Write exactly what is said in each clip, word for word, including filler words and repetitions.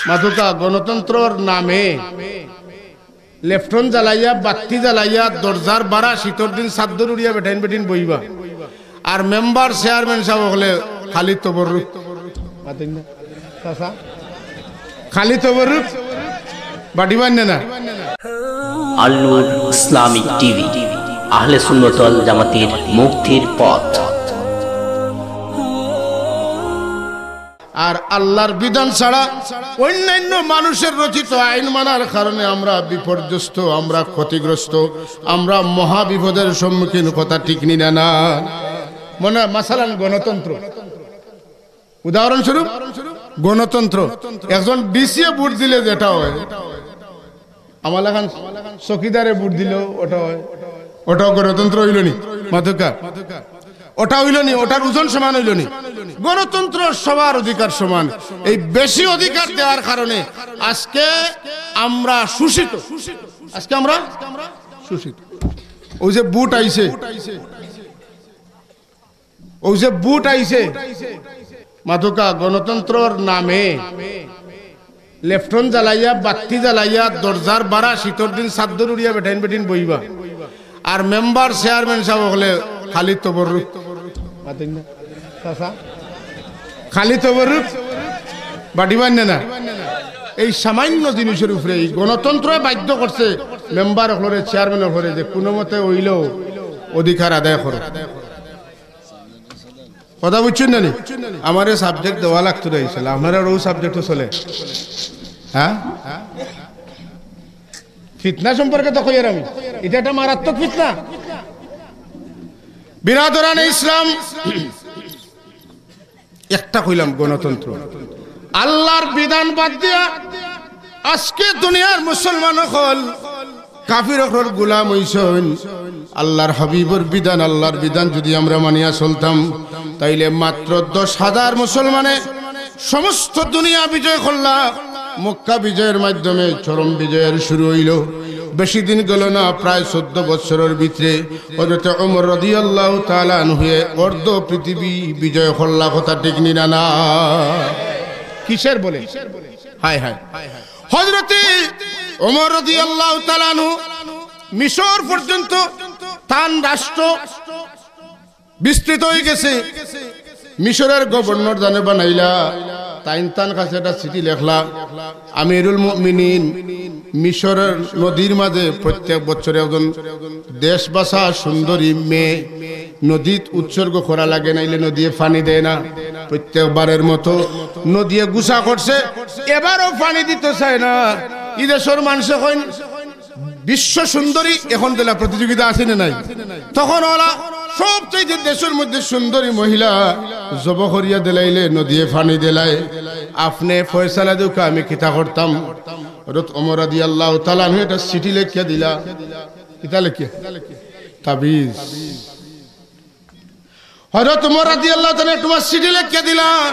মাতুকা, গণতন্ত্রর নামে লেফটন জ্বালাইয়া, বাত্তি জ্বালাইয়া, দরজার বারা শীতর দিন চাদ্দর উড়িয়া বেটাইন বেটিন বইবা। আর মেম্বার, চেয়ারম্যান সাব অকলে খালি তবররুক। মাতইন না? চাচা? খালি তবররুক? বাড়ি বান্ধে না? আল নূর ইসলামিক টিভি, আহলে সুন্নত ওয়াল জামাতের মুক্তির পথ। আর আল্লাহর বিধান ছাড়া অন্যান্য মানুষের রচিত আইন মানার কারণে আমরা বিপর্যস্ত, আমরা ক্ষতিগ্রস্ত, আমরা মহাবিপদের সম্মুখীন, কথা ঠিক নি না? না, মনে হয়, মাসালান, গণতন্ত্র, উদাহরণস্বরূপ গণতন্ত্র, একজন ডিসিয়ে ভোট দিলে যেটা হয়, আমার লাখান চকিদারে ভোট দিল, ওটা হয়, ওটাও গণতন্ত্র অইল নি? মাতুকা, ওটা অইল নি? ওটার ওজন সমান অইল নি? গণতন্ত্র, সবার অধিকার সমান। এই বেশি অধিকার দেওয়ার কারণে আজকে আমরা শোষিত, আজকে আমরা শোষিত। ওই যে ভোট আইছে, ওই যে ভোট আইছে, মাতুকা, গণতন্ত্রর নামে লেফটন জ্বালাইয়া, বাত্তি জ্বালাইয়া, দরজার বারা শীতর দিন চাদ্দর উড়িয়া বেটাইন বেটিন বইবা। আর মেম্বার, চেয়ারম্যান সাব অকলে খালি তবররুক। মাতইন না? চাচা? খালি তবররুক? বাড়ি বান্ধে না? এই সামান্য জিনিসের উপরে এই গণতন্ত্র বাধ্য করছে মেম্বার অকলরে, চেয়ারম্যান অকলরে যে কোনো মতে অইলেও অধিকার আদায় করো। কথা বুঝছইন না নি? আমারে সাবজেক্ট দেওয়া লাগতো না, ইনশাল্লাহ। আপনারার অউ সাবজেক্টও চলে? হ্যাঁ, ফিতনা সম্পর্কে তো কইয়ার আমি, এটা একটা মারাত্মক ফিতনা। বিরাদরানে ইসলাম, একটা কইলাম গণতন্ত্র, আল্লাহর বিধান বাদ দিয়া আজকে দুনিয়ার মুসলমান অকল কাফির অকলর গোলাম অইছইন। আল্লাহর হাবিবর বিধান, আল্লাহর বিধান যদি আমরা মানিয়া চলতাম, তাইলে মাত্র দশ হাজার মুসলমানে সমস্ত দুনিয়া বিজয় করলা। মক্কা বিজয়ের মাধ্যমে চরম বিজয়ের শুরু অইল। বেশি দিন গেল না, প্রায় চৌদ্দ বছরর ভিতরে হযরতে ওমর রাদিয়াল্লাহু তাআলা আনহুয়ে অর্ধ পৃথিবী বিজয় করলা। কথা ঠিক নি না? না, কিসের বলে? হায় হায়। হযরতে ওমর রাদিয়াল্লাহু তাআলা আনহু মিশর পর্যন্ত তান রাষ্ট্র বিস্তৃত অইগেছে। মিশরের গভর্নর জানে বানাইলা, তাইন তান কাছে একটা চিঠি লেখলা, "আমিরুল মুমিনিন, মিশরের নদীর মাঝে প্রত্যেক বছর একজন দেশবাসা সুন্দরী মেয়ে নদীত উৎসর্গ করা লাগে, নাইলে নদীয়ে পানি দেয় না। প্রত্যেকবারের মতো নদীয়ে গুসা করছে, এবারও পানি দিতো চায় না।" ই দেশর মানষে কইন, "বিশ্ব সুন্দরী এখন দিলা প্রতিযোগিতা আছে না নাই?" তখন ওলা সবচেয়ে দেশর মধ্যে সুন্দরী মহিলা জব করিয়া দিলাইলে নদীয়ে পানি দিলায়। আপনে ফয়সালা দেউক্কা, আমি কিতা করতাম? হযরত ওমর রাদিয়াল্লাহু তাআলা আনহু একটা চিঠি লেখিয়া দিলা। কিতা লেখিয়া? তাবিজ। হযরত ওমর রাদিয়াল্লাহু তাআলা তোমার চিঠি লেখিয়া দিলা।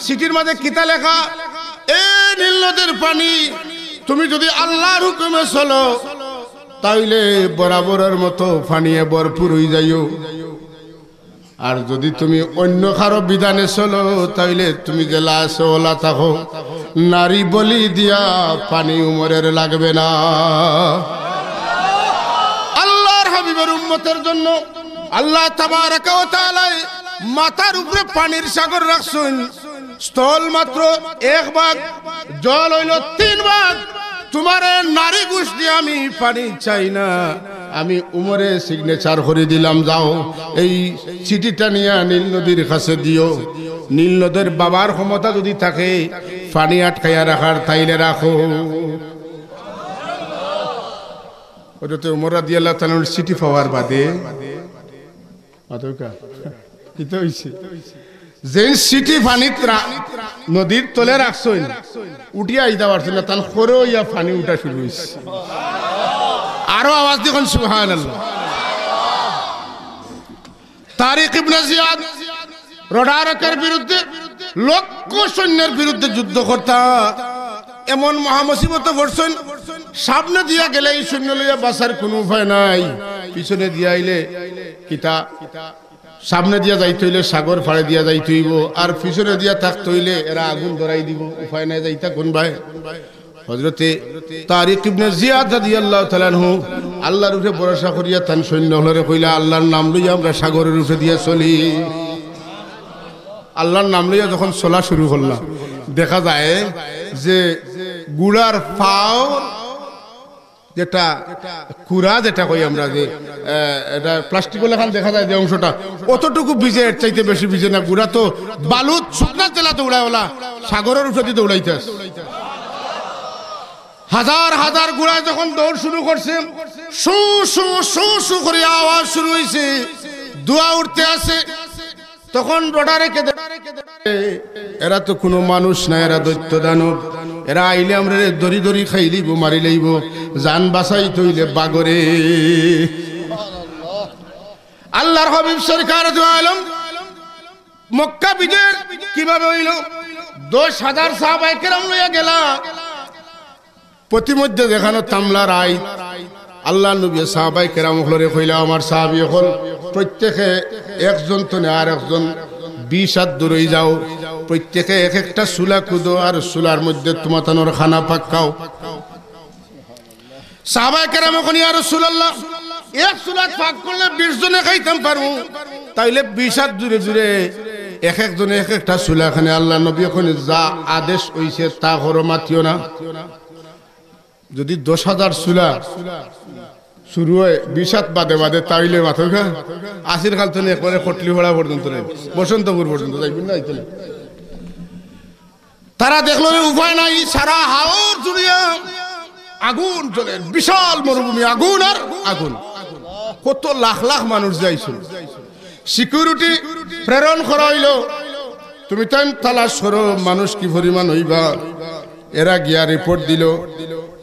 চিঠির মাঝে কিতা লেখা? "এ নীল নদীর পানি, তুমি যদি আল্লাহর হুকুমে চলো, তাইলে বরাবরের মতো পানিয়ে ভরপুর অই যাইও। আর যদি তুমি অন্য কারো বিধানে চলো, তাইলে তুমি যেলা আছো ওলা থাকো। নারী বলি দিয়া পানি উমরের লাগবে না।" আল্লাহর হাবিবের উম্মতের জন্য আল্লাহ তাবারাকা ওয়া তাআলায় মাথার উপরে পানির সাগর রাখছইন, স্থল মাত্র এক ভাগ, জল অইল তিন ভাগ। তোমারে নারী গোষ্ঠী আমি পানি চাই না, আমি উমরে সিগনেচার করি দিলাম, যাও এই চিঠিটা নিয়া নীল নদীর কাছে দিও। নীল নদীর বাবার ক্ষমতা যদি থাকে পানি আটকাইয়া রাখার, তাইলে রাখো। হযরতে ওমর রাদিয়াল্লাহু তাআলা আনহুর চিঠি পাওয়ার বাদে মাতউক্কা, কিতা অইছে? যেইন চিঠি পানিত রা-, নদীর তলে রাখছইন, উঠিয়া আইতা পারছইন না, তান খরে অইয়া পানি উঠা শুরু অইছে। আরো আওয়াজ দি কইন সুবহানাল্লাহ। তারিক ইবনে জিয়াদ রোডারকের বিরুদ্ধে, লক্ষ সৈন্যের বিরুদ্ধে যুদ্ধ করতা, এমন মহামুসিবতে পড়ছইন, সামনে দিয়া গেলে ই সৈন্য লইয়া বাঁচার কোনো উপায় নাই, পিছনে দিয়া আইলে কিতা সামনে দিয়া যাইতে অইলে সাগর পাড়ে দিয়া যাইতে অইবো, আর পিছনে দিয়া থাকতে অইলে এরা আগুন ধরাই দিবো, উপায় নাই, যাইতা কুনবায়? হযরতে তারিক ইবনে জিয়াদ রাদিয়াল্লাহু তাআলা আনহু আল্লাহর উপরে ভরসা করিয়া তান সৈন্য অকলরে কইলা, "আল্লাহর নাম লইয়া আমরা সাগরর উপরে দিয়া চলি।" আল্লাহর নাম লইয়া যখন চলা শুরু করলা, দেখা যায় যে ঘোড়ার পাওর যেটা কুড়া যেটা কই আমরা যে, আহ, এটা প্লাস্টিকর লাখান দেখা যায় যে অংশটা, অতটুকু ভিজে, এর চাইতে বেশি ভিজে না। ঘোড়া তো বালুত শুকনা তেলা দৌড়ায়, ওলা সাগরর উপরেদি দৌড়াইতে আছে। হাজার হাজার ঘোড়ায় যখন দৌড় শুরু করছে, শু শু শু শু করি আওয়াজ শুরু অইছে, ধোঁয়া উঠতে আছে। তখন রোডারে কেদে, এরা তো কুনু মানুষ না, এরা দৈত্য দানব। এরা আইলে আমরারে ধরি ধরি খাইলিবো, মারিলাইবো। জান বাঁচাইতে অইলে বাগরে। আল্লাহর হাবিব সরকার দু আলম মক্কা বিজয় কিভাবে অইলো? দশ হাজার সাহাবায়ে কেরাম লইয়া গেলা। পথিমধ্যে যেখানো তামলা রাইত, আল্লাহর নবী সাহাবায়ে কেরাম অকলরে কইলা, "আমার সাহাবী অকল, প্রত্যেকে একজন তনে আর একজন বিশ হাত দূরই যাও, প্রত্যেকে এক একটা চুলা কুদো আর চুলার মধ্যে তুমাতানোর খানা পাক্কাও।" সাহাবায়ে কেরাম অখন, "ইয়া রাসূলুল্লাহ, এক চুলাত পাক করলে বিশ জনে খাইতাম পারমু, তাইলে বিশ হাত দূরে দূরে এক একজনে এক একটা চুলা খানে।" আল্লাহর নবী অখন, "যা আদেশ অইছে তা করো, মাতিও না।" যদি দশ হাজার চুলা শুরু অয় বিশ হাত বাদে বাদে, তাইলে মাথা আশির খাল তনে একবারে কটলি হড়া পর্যন্ত নাই, বসন্তপুর পর্যন্ত যাইবেন না, আইতে না। তারা দেখলো যে উপায় নাই, সারা হাওর জুড়িয়া আগুন জ্বলে, বিশাল মরুভূমি, আগুন আর আগুন। কত লাখ লাখ মানুষ যাইছিল। সিকিউরিটি প্রেরণ করা অইলো, "তুমি তাইন তালাশ করো, মানুষ কি পরিমাণ অইবা।" এরা গিয়া রিপোর্ট দিলো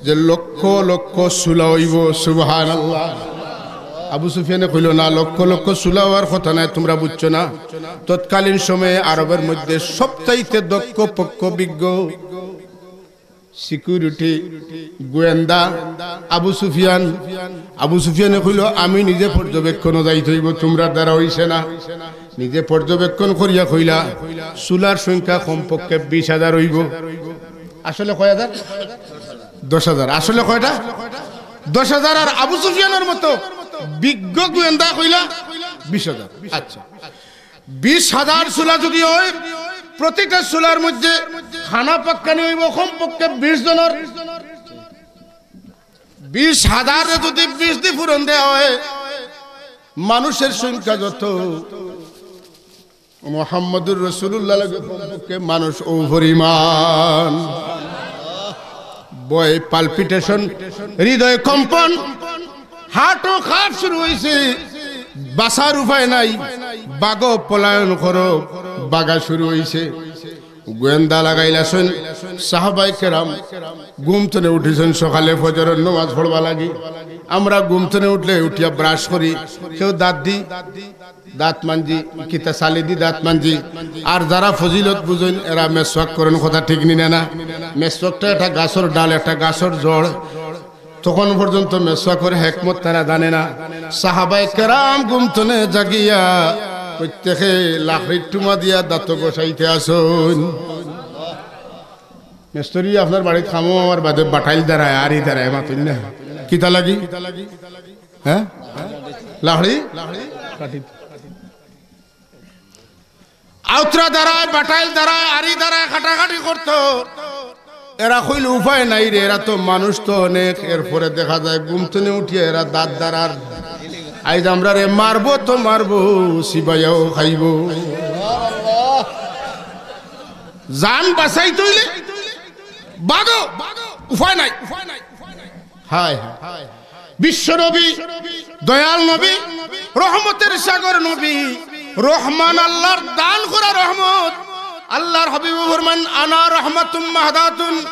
যে লক্ষ লক্ষ চুলা অইবো। সুবহানাল্লাহ। আবু সুফিয়ানে কইলো, "না, লক্ষ লক্ষ চুলা অওয়ার কথা নায়, তুমরা বুঝছো না।" তৎকালীন সময়ে আরবের মধ্যে সবচাইতে দক্ষ পক্ষ বিজ্ঞ সিকিউরিটি গোয়েন্দা আবু সুফিয়ান। আবু সুফিয়ানে কইলো, "আমি নিজে পর্যবেক্ষণো যাইতে অইবো, তুমরার দ্বারা অইছে না।" নিজে পর্যবেক্ষণ করিয়া কইলা, "চুলার সংখ্যা কমপক্ষে বিশ হাজার অইবো।" আসলে কয় হাজার? দশ হাজার। আসলে কয়টা? দশ হাজার। আর আবু সুফিয়ানের মতো বিজ্ঞ গোয়েন্দা কইলা বিশ হাজার। আচ্ছা, বিশ হাজার চুলা যদি অয়, প্রতিটা চুলার মধ্যে খানা পাক্কানি অইবো কমপক্ষে বিশ জনর। বিশ হাজারে যদি বিশ দি পূরণ দেওয়া অয়, মানুষের সংখ্যা যত, মুহাম্মদুর রাসূলুল্লাহ লগে কমপক্ষে মানুষ অউ পরিমাণ। ভয়, পালপিটেশন, হৃদয় কম্পন, হার্টও কাঁপ শুরু অইছে। বাঁচার উপায় নাই, বাগো, পলায়ন করো, বাগা শুরু অইছে। গোয়েন্দা লাগাইলাছইন, সাহাবায়ে কেরাম ঘুম তনে উঠিছইন সকালে ফজরর নমাজ পড়বার লাগি। আমরা ঘুম তনে উঠলে উঠিয়া ব্রাশ করি, কেউ দাঁত দি, দাঁত মাঞ্জি, কিতা ছালি দি দাঁত মাঞ্জি। আর যারা ফজিলত বুঝইন, এরা মেসওয়াক করইন, কথা ঠিক নি না? মেসওয়াকটা একটা গাছর ডাল, একটা গাছর জড়, তখন পর্যন্ত মেসওয়াকর হেকমত তারা জানে না। সাহাবায়ে কেরাম ঘুম তনে জাগিয়া প্রত্যেকে লাকড়ির টুমা দিয়া দাঁত ঘষাইতে আছইন। মেস্তরি আপনার বাড়িত কামো আমার বাদে বাটাইল দাঁড়ায়, আরি দাঁড়ায়, মাতইন না। কিতা লাগি? হ্যাঁ? লাকড়ি? আউতরা দাঁড়ায়, বাটাইল দাঁড়ায়, আরি দাঁড়ায়, কাটাকাটি করতো। এরা কইল, "উপায় নাই রে, এরা তো মানুষ তো অনেক।" এরপরে দেখা যায় ঘুম তনে উঠিয়া এরা দাঁত দাঁড়ার। আইজ আমরারে মারবো তো মারবো, চিবাইয়াও খাইবো। জান বাঁচাইতে অইলে বাগো, উপায় নাই। হায় হায়। বিশ্ব নবী, দয়াল নবী, রহমতের সাগর নবী, রহমান, আল্লাহর দান করা রহমত। আল্লাহর হাবিবে ফরমান, "আনা রহমাতুম মাহদাতুন",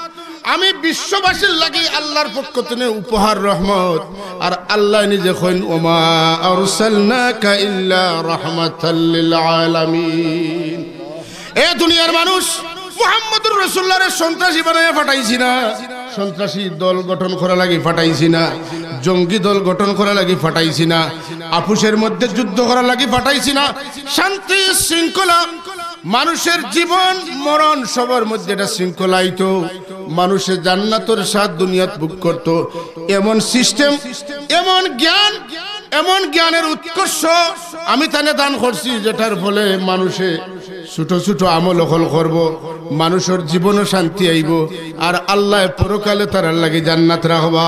আমি বিশ্ববাসীর লাগি আল্লাহর পক্ষ তনে উপহার রহমত। আর আল্লাহ নিজে কইন, "ওমা আরসালনাকা ইল্লা রাহমাতাল লিল আলামিন।" এ দুনিয়ার মানুষ, মুহাম্মদুর রাসূলুল্লাহরে সন্ত্রাসী বানাইয়া পাঠাইছি না। সন্ত্রাসী দল গঠন করার লাগি পাঠাইছি না, জঙ্গি দল গঠন করার লাগি পাঠাইছি না, আপোষের মধ্যে যুদ্ধ করার লাগি পাঠাইছি না। শান্তি শৃঙ্খলা, মানুষের জীবন মরণ সবার মধ্যে একটা শৃঙ্খলা আইতো, মানুষে জান্নাতের স্বাদ দুনিয়াত ভোগ করতো, এমন সিস্টেম, এমন জ্ঞান, এমন জ্ঞানের উৎকর্ষ আমি তানে দান করছি, যেটার ফলে মানুষে ছোট ছোট আমল অকল করবো, মানুষের জীবনও শান্তি আইবো, আর আল্লায় পরকালে তারার লাগি জান্নাত রাখবা।